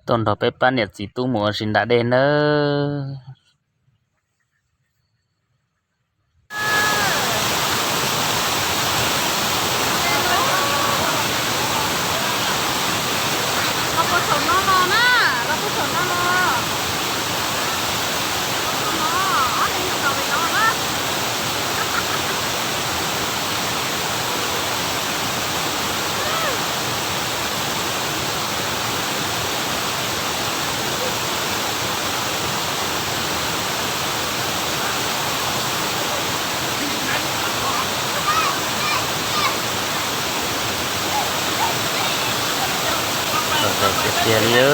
Tuaj nrog peb pab niam txiv tub mus ua si nram dej nawb. Tiag tiag li.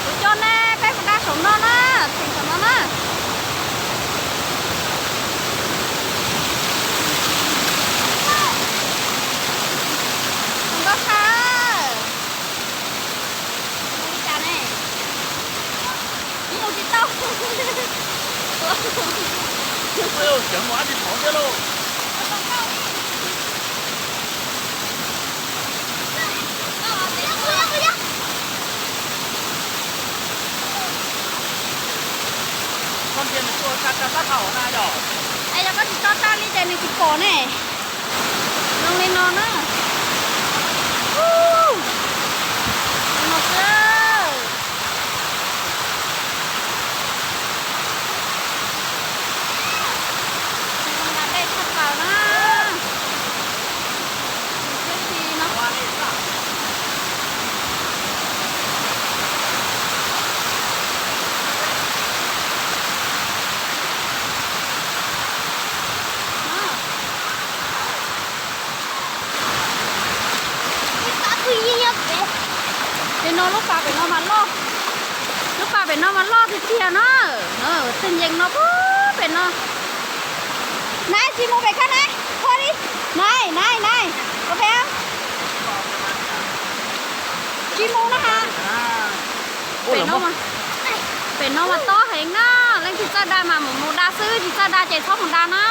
Kuv coj nej peb mus da saum no na, tseem saum no na. Nkauj Sab, mus li cas ne? Mus tsis tau. Cawv mus ab tsis saud thiab lauj. Koj ntsia nws tuaj tsa tsa tab thaum na yom. Es yog koj tsis tso tsa li ces nws tsis pom ne. Zoo li no na. Zoo no xwb. Zoo nram dej tshaj plaws na. Siab si no. Pem no lub pas pem no mas loj, lub pas pem no mas loj tiag tiag na. Txij ncees no pem no. Nais, tsis mus pem koj nais, qhua li. Nais, nais, nais, koj pem, tsis mus na has. Pem no, pem no mas tob heev na. Leej twg txawj da mas mus, mus da xwb, tsis txawj da ces txhob mus da na.